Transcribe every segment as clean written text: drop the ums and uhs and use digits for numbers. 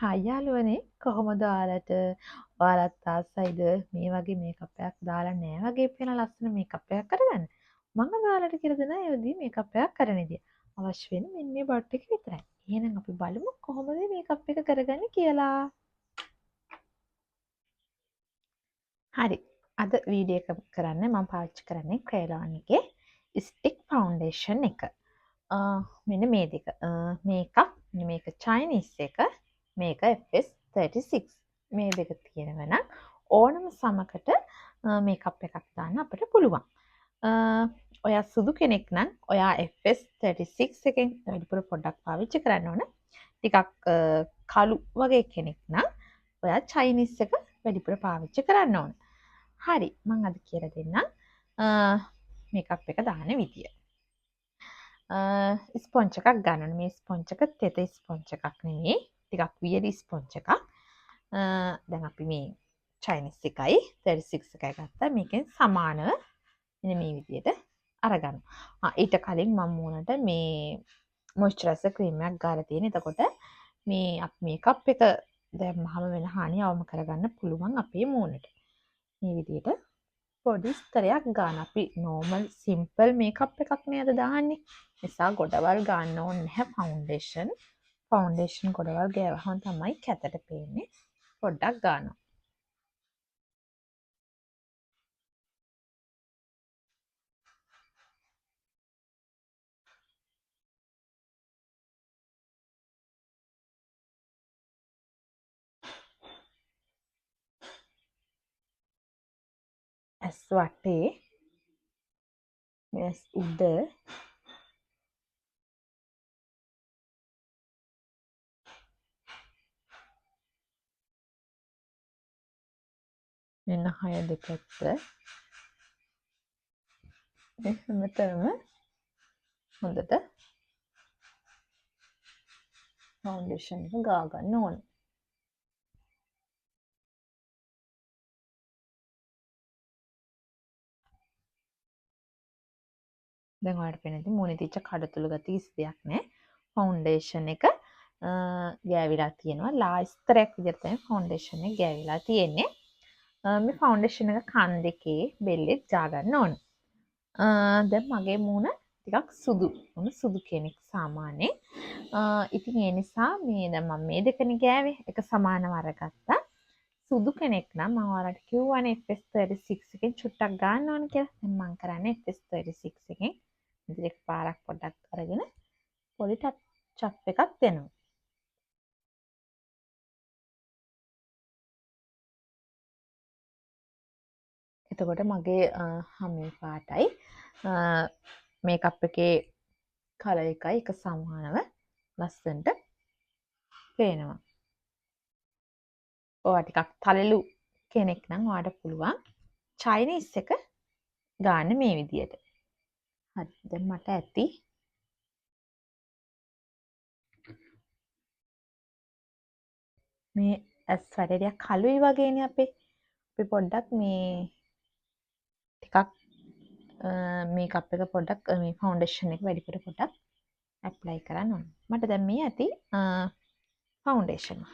Hi යාළුවනේ, කොහොමද ඔයාලට? ඔයාලත් ආසයිද මේ වගේ මේකප් එකක් දාලා නෑ වගේ පේන ලස්සන මේකප් එකක් කරගන්න? මම අද ඔයාලට කියලා දෙනවා ඒ විදිහේ මේකප් එකක් කරන විදිය. අවශ්‍ය වෙන්නේ මෙන්න මේ බොට් එක විතරයි. එහෙනම් අපි බලමු කොහොමද මේකප් එක කරගන්නේ කියලා. හරි. අද වීඩියෝ එක කරන්න මම පාවිච්චි කරන්නේ ක්‍රේලොන් එකේ ස්ටික් ෆවුන්ඩේෂන් එක. මෙන්න මේ දෙක. මේකක්, මේක චයිනීස් එක, මේක FS36. මේ දෙක තියෙනවා නම් ඕනම සමකට මේකප් එකක් දාන්න අපිට පුළුවන්. ඔයා සුදු කෙනෙක් නම් ඔයා FS36 එකෙන් වැඩිපුර පොඩ්ඩක් පාවිච්චි කරන්න ඕන. ටිකක් කළු වගේ කෙනෙක් නම් ඔයා චයිනීස් එක වැඩිපුර පාවිච්චි කරන්න ඕන. හරි, මං අද කියලා දෙන්නම් මේකප් එක දාන විදිය. ස්පොන්ජ් එකක් ගන්න ඕනේ. මේ ස්පොන්ජ් එක තෙත ස්පොන්ජ් එකක් නෙමෙයි, ටිකක් වියලි ස්පොන්ජ් එකක්. දැන් අපි මේ චයිනීස් එකයි 36 එකයි ගත්තා. මේකෙන් සමානව මෙන්න මේ විදියට අරගන්න. ඊට කලින් මම මූණට මේ මොයිස්චරයිසර් ක්‍රීම් එකක් ගාලා තියෙන. එතකොට මේ අපි මේකප් එක දැම්මහම වෙන හානිය අවම කරගන්න පුළුවන් අපේ මූණට. මේ විදියට පොඩි ස්තරයක් ගන්න. අපි නෝමල් සිම්පල් මේකප් එකක් නේද දාන්නේ. නිසා ගොඩවල් ගන්න ඕනේ නැහැ ෆවුන්ඩේෂන්. ෆවුන්ඩේෂන් ගොඩවල් ගෑවහම තමයි කැතට පේන්නේ. පොඩ්ඩක් ගන්නවා. ඇස් වටේ, මේ ඇස් උඩ, මෙන්න හය දෙපැත්ත, මේ හැමතැනම හොඳට ෆවුන්ඩේෂන් එක ගා ගන්න ඕන. දැන් ඔයාලට පේන ඉතින් මූණේ තිච්ච කඩතුළු ගති කිසි දෙයක් නෑ. ෆවුන්ඩේෂන් එක ගෑවිලා තියෙනවා. ලා ස්තරයක් විදිහට තමයි ෆවුන්ඩේෂන් එක ගෑවිලා තියෙන්නේ. මේ ෆවුන්ඩේෂන් එක කන් දෙකේ බෙල්ලෙත් ගා ගන්න ඕන. දැන් මගේ මූණ ටිකක් සුදු. මම සුදු කෙනෙක් සාමාන්‍යයෙන්. ඉතින් ඒ නිසා මේ දැන් මම මේ දෙකනේ ගෑවේ. එක සමානව අරගත්තා. සුදු කෙනෙක් නම් මම ඔයාලට කිව්වනේ FS36 එකෙන් චුට්ටක් ගන්න ඕන කියලා. දැන් මං කරන්නේ FS36 එකෙන් ඉතින් එක පාරක් පොඩ්ඩක් අරගෙන පොඩි ටච් අප් එකක් දෙනවා. එතකොට මගේ හමේ පාටයි මේකප් එකේ කලර් එකයි එක සමානව ලස්සනට පේනවා. ඔයා ටිකක් තලෙලු කෙනෙක් නම් ඔයාට පුළුවන් චයිනීස් එක ගන්න මේ විදියට. හරි, දැන් මට ඇති මේ ඇස් වටේ ටිකක් කළුයි වගේනේ අපේ. අපි පොඩ්ඩක් මේ ටිකක් මේකප් එක පොඩ්ඩක් මේ ෆවුන්ඩේෂන් එක වැඩිපුර පොඩ්ඩක් ඇප්ලයි කරන්න ඕනේ. මට දැන් මේ ඇති ෆවුන්ඩේෂන්.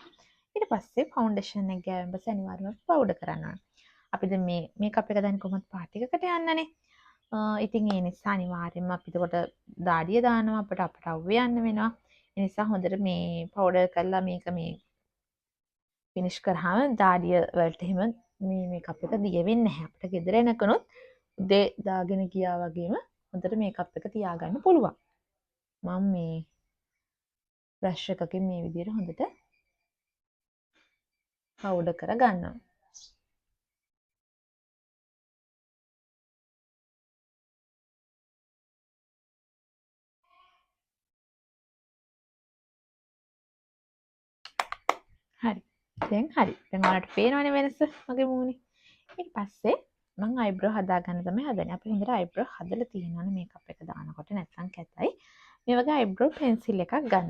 ඊට පස්සේ ෆවුන්ඩේෂන් එක ගෑවෙන් පස්සේ අනිවාර්යයෙන්ම පවුඩර් කරන්න ඕනේ. අපි දැන් මේ මේකප් එක දැන් කොහොමද පාටි එකකට යන්නනේ. ඉතින් ඒ නිසා අනිවාර්යයෙන්ම අපි එතකොට දාඩිය දානවා, අපට අවුවේ යන්න වෙනවා. ඒ නිසා හොඳට මේ පවුඩර් කරලා මේක මේ ෆිනිෂ් කරාම දාඩිය වලට එහෙම මේ මේකප් එක දිය වෙන්නේ නැහැ. අපිට ගෙදර එනකනොත් උදේ දාගෙන ගියා වගේම හොඳට මේකප් එක තියාගන්න පුළුවන්. මම මේ බ්‍රෂ් එකකින් මේ විදිහට හොඳට පවුඩර් කරගන්නවා. හරි. දැන් හරි. දැන් ඔයාලට පේනවනේ වෙනස මගේ මූණේ. ඊට පස්සේ මං අයිබ්‍රෝ හදාගන්න තමයි හදන්නේ. අපි හොඳට අයිබ්‍රෝ හදලා තියෙනවනේ මේකප් එක දානකොට, නැත්නම් කැතයි. මේ වගේ අයිබ්‍රෝ පෙන්සිල් එකක් ගන්න.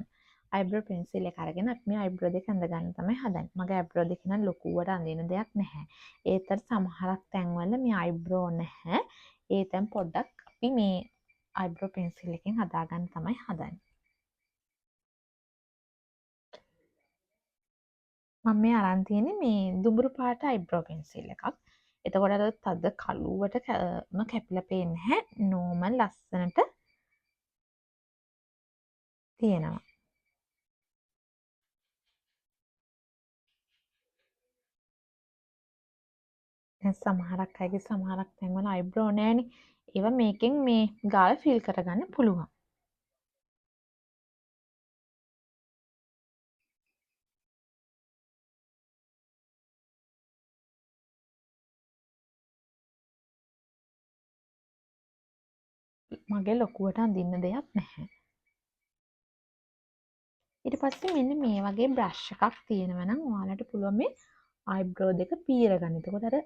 අයිබ්‍රෝ පෙන්සිල් එක අරගෙන අපි මේ අයිබ්‍රෝ දෙක ඇඳ ගන්න තමයි හදන්නේ. මගේ අයිබ්‍රෝ දෙක නම් ලොකුවට අඳින දෙයක් නැහැ. ඒතර සමහරක් තැන්වල මේ අයිබ්‍රෝ නැහැ. ඒ තැන් පොඩ්ඩක් අපි මේ අයිබ්‍රෝ පෙන්සිල් එකෙන් හදාගන්න තමයි හදන්නේ. මම මේ අරන් තියෙන්නේ මේ දුඹුරු පාට අයිබ්‍රෝ පෙන්සිල් එකක්. එතකොට අර තද කළුවටම කැපිලා පේන්නේ නැහැ. නෝමල් ලස්සනට තියෙනවා. දැන් සමහරක් අයගේ සමහරක් තැන්වල අයිබ්‍රෝ නෑනේ. ඒවා මේකෙන් මේ ගාලා ෆිල් කරගන්න පුළුවන්. මගේ ලොකුවට අඳින්න දෙයක් නැහැ. ඊට පස්සේ මෙන්න මේ වගේ බ්‍රෂ් එකක් තියෙනවා නම් ඔයාලට පුළුවන් මේ අයිබ්‍රෝ දෙක පීර ගන්න. එතකොට අර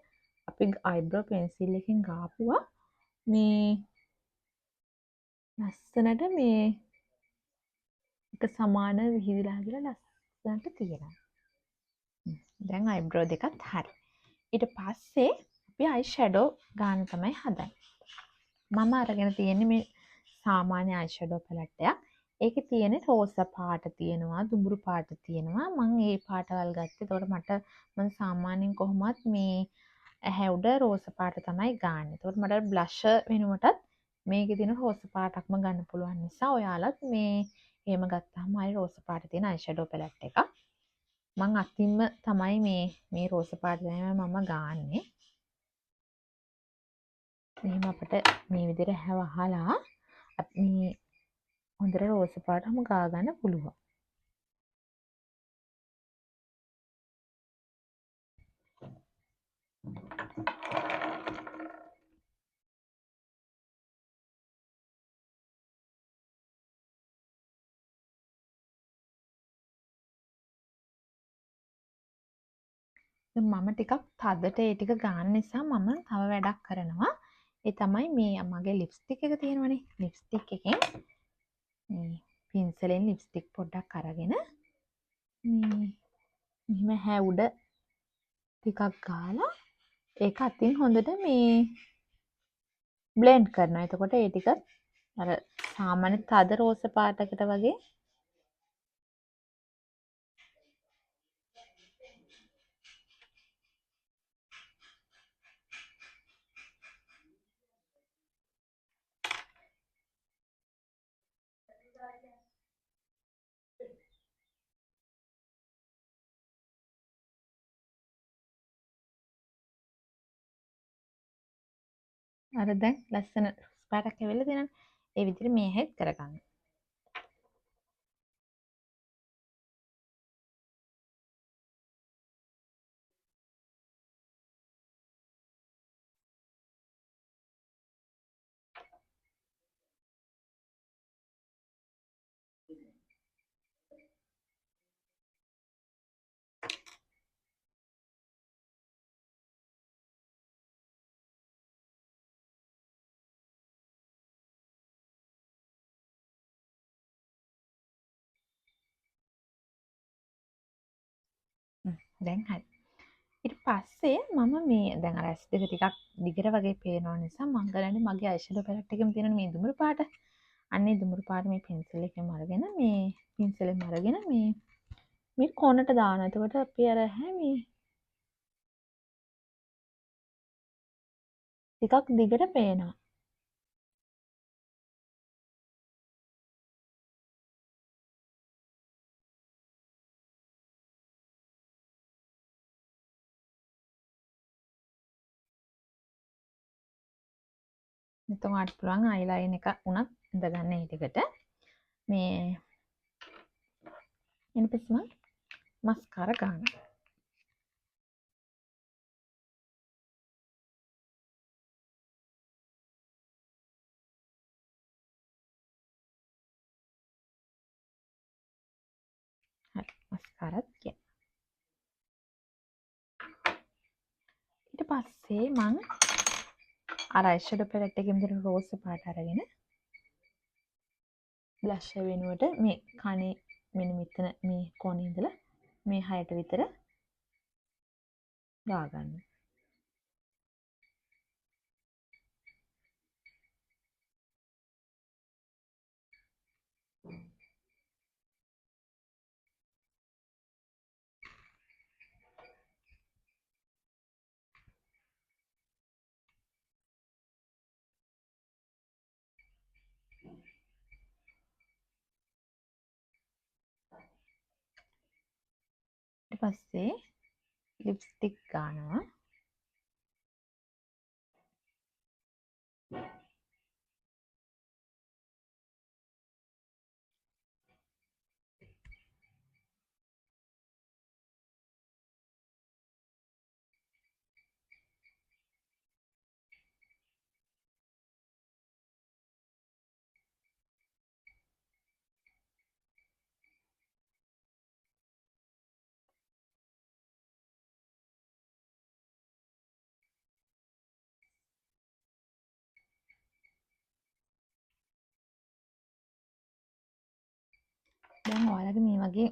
අපි අයිබ්‍රෝ පෙන්සිල් එකෙන් ගාපුවා මේ ලස්සනට මේ එක සමාන විහිදිලා කියලා ලස්සනට තියෙනවා. දැන් අයිබ්‍රෝ දෙකත් හරි. ඊට පස්සේ අපි අයි ෂැඩෝ ගන්න තමයි හදන්නේ. මම අරගෙන තියෙන්නේ මේ සාමාන්‍ය අයි ෂැඩෝ පැලට් එකක්. ඒකේ තියෙන රෝස පාට තියෙනවා, දුඹුරු පාට තියෙනවා. මං ඒ පාටවල් ගත්තේ. එතකොට මං සාමාන්‍යයෙන් කොහොමත් මේ ඇහැ උඩ රෝස පාට තමයි ගාන්නේ. එතකොට මට බ්ලෂ් වෙනුවටත් මේකේ තියෙන රෝස පාටක්ම ගන්න පුළුවන් නිසා ඔයාලත් මේ එහෙම ගත්තාම ආයි රෝස පාට තියෙන අයි ෂැඩෝ පැලට් එකක්. මං අතින්ම තමයි මේ රෝස පාට තමයි මම ගාන්නේ. මෙහෙම අපිට මේ විදිහට ඇහැ වහලා මේ හොඳට රෝස පාටම ගා ගන්න පුළුවන්. දැන් මම ටිකක් තදට ඒ ටික ගන්න නිසා මම තව වැඩක් කරනවා. ඒ තමයි මේ මගේ ලිප්ස්ටික් එක තියෙනවනේ. ලිප්ස්ටික් එකෙන් මේ පින්සලෙන් ලිප්ස්ටික් පොඩ්ඩක් අරගෙන මේ මෙහෙම ඇහැ උඩ ටිකක් ගාලා ඒක අතින් හොඳට මේ බ්ලෙන්ඩ් කරනවා. එතකොට ඒ ටික අර සාමාන්‍ය තද රෝස පාටකට වගේ අර දැන් ලස්සන පාටක් ඇවිල්ලා තියෙනවනේ. ඒ විදිහට මේ හැත් කරගන්න. දැන් හරි. ඊට පස්සේ මම මේ දැන් අර ඇස් දෙක ටිකක් දිගට වගේ පේනවා නිසා මං කරන්නේ මගේ අයි ෂැඩෝ පැලට් එකේම තියෙන මේ දුඹුරු පාට. අන්න ඒ දුඹුරු පාට මේ පෙන්සිල් එකෙන් අරගෙන මේ පෙන්සිලෙන් අරගෙන මේ කොනට දානවා. එතකොට අපි අර හැ මේ ටිකක් දිගට පේනවා. නැත්නම් ඔයාලට පුළුවන් අයිලයින් එක උනත් ඇඳගන්න ඒ ටිකට. මේ ඊට පස්සේ මම මස්කාරා ගන්නවා. හරි, මස්කාරාත් ගියා. ඊට පස්සේ මං අර අයි ෂැඩෝ පැලට් එකෙන් තියෙන රෝස පාට අරගෙන බ්ලෂ් වෙනුවට මේ කනේ මෙන්න මෙතන මේ කොනේ ඉඳලා මේ හයට විතර ගා ගන්න. පස්සේ ලිප්ස්ටික් ගන්නවා. දැන් ඔයාලගේ මේ වගේ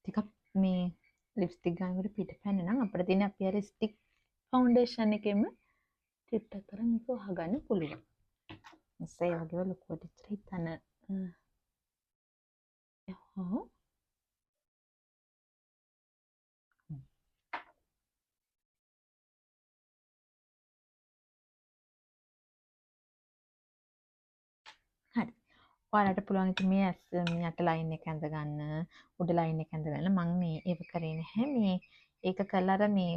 ටිකක් මේ ලිප්ස්ටික් ගන්නකොට පිට පැන්න නම් අපිට තියෙන අපි අර ස්ටික් ෆවුන්ඩේෂන් එකෙම චුට්ටක් තරම් මේක වහගන්න පුළුවන්. නිසා ඒ වගේම ලොකුවට ඉච්චර හිතන්න ඔව්. හරි. ඔයාලට පුළුවන් ඉතින් මේ ඇස් මේ යට ලයින් එක ඇඳ ගන්න, උඩ ලයින් එක ඇඳ ගන්න. මං මේ ඒව කරේ නැහැ. මේ ඒක කරලා අර මේ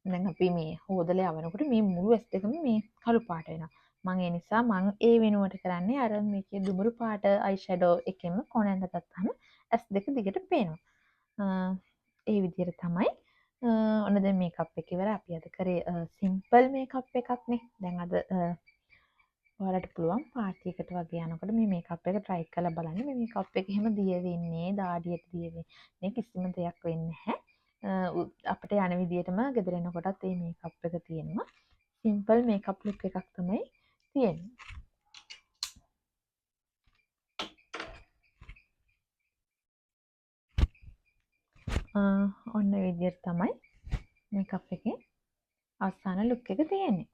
දැන් අපි මේ හොදලා යවනකොට මේ මුළු ඇස් දෙකම මේ කළු පාට වෙනවා. මං ඒ නිසා මං ඒ වෙනුවට කරන්නේ අර මේකේ දුඹුරු පාට අයි ෂැඩෝ එකෙන්ම කොන ඇඳ ගත්තාම ඇස් දෙක දිගට පේනවා. ඒ විදිහට තමයි. ඔන්න දැන් මේකප් එක ඉවරයි. අපි අද කරේ සිම්පල් මේකප් එකක් නේ. දැන් අද ඔයාලට පුළුවන් පාටි එකට වගේ යනකොට මේ මේකප් එක try කරලා බලන්න. මේ මේකප් එක එහෙම දිය වෙන්නේ, දාඩියට දිය වෙන්නේ කිසිම දෙයක් වෙන්නේ නැහැ. අපිට යන විදියටම ගෙදර එනකොටත් මේ මේකප් එක තියෙනවා. සිම්පල් මේකප් ලුක් එකක් තමයි තියෙන්නේ. ඔන්න ඔය විදියට තමයි මේකප් එකේ අවසාන ලුක් එක තියෙන්නේ.